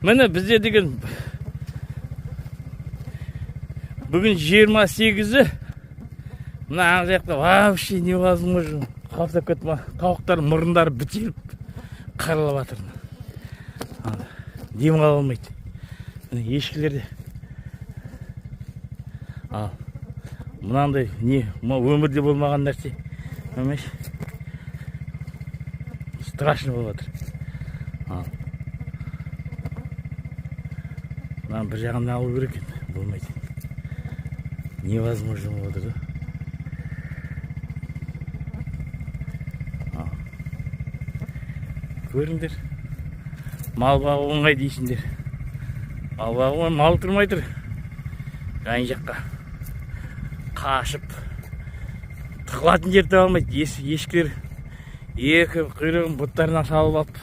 Міне, бізде деген бүгін 28-і. Мына ана жақта вообще невозможно, қаптап кетті ма, тауықтар мұрындары бітеліп қырылып жатыр. Ана, дем ала алмайды. Міне, ешкілер де. Ал мынандай не, мына өмірде болмаған нәрсе емес, страшно болып жатыр. Ал мынаны бір жағынан алу керек енді, болмайды, невозможно болып жатыр да. Ал. Көріңдер, мал бағу оңай дейсіңдер, мал бағу оңай, мал тұрмай тұр, жан жаққа қашып тығылатын жер таба алмайды. Ешкілер екі құйрығын бұттарына салып алып.